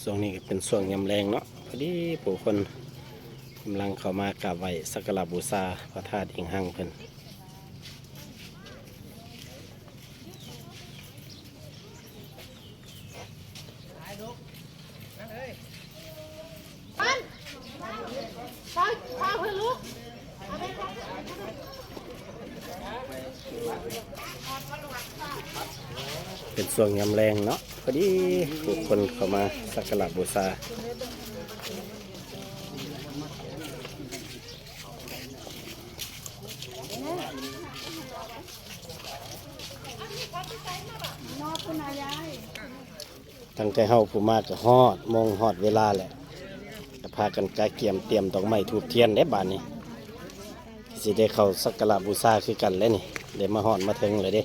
ຊ່ວງນີ້ກໍເປັນຊ່ວງຍາມແລງເນາະ ພໍດີຜູ້ຄົນກຳລັງເຂົ້າມາກາບໄຫວ້ສັກກາລະບູຊາພະທາດອີງຮັງເພິ່ນ. ເປັນຊ່ວງຍາມແລງເນາະ ພໍດີຜູ້ຄົນເຂົ້າມາສັກກາລະບູຊາ. ຕັ້ງແຕ່ເຮົາຜູ້ມາກໍຮອດໂມງຮອດເວລາແຫຼະ ກໍພາກັນກະກຽມຕຽມດອກໄມ້ທູບທຽນເດ້ ບາດນີ້ຊິໄດ້ເຂົ້າສັກກາລະບູຊາຄືກັນແຫຼະນີ້ ໄດ້ມາຮອດມາເຖິງແລ້ວເດ້.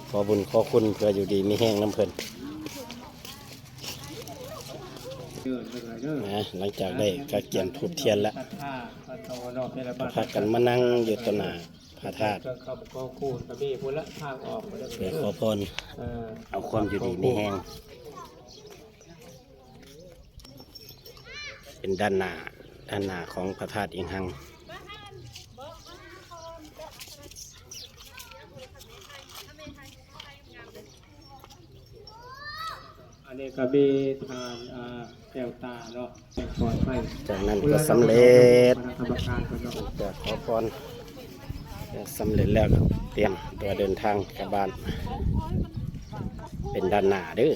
ຂໍບຸນຂໍຄຸນເພື່ອຢູ່ດີມີແຮງນຳເພິ່ນນະ. ຫຼັງຈາກໄດ້ກະກຽມທູບທຽນແລ້ວ ກໍພາກັນມານັ່ງຢູ່ຕໍ່ໜ້າ ພະທາດ ເຄື່ອງຄຳຂອງຄູນກໍມີພຸ້ນລະ ທາງອອກພຸ້ນລະ ເພື່ອຂໍພອນ ເອີ ເອົາຄວາມຢູ່ດີມີແຮງ ເປັນດ້ານໜ້າ ດ້ານໜ້າຂອງພະທາດອີງຮັງ. ອັນນີ້ກໍມີທ່ານ ອ່າ ແກ້ວຕາເນາະ ແຂກປອດໄພ ຈາກນັ້ນກໍສຳເລັດ ຄະນະກຳມະການເພິ່ນເນາະ ຈາກຂໍພອນສຳເລັດແລ້ວ ກໍຕຽມຕົວເດີນທາງກັບບ້ານ ເປັນດ້ານໜ້າເດີ້.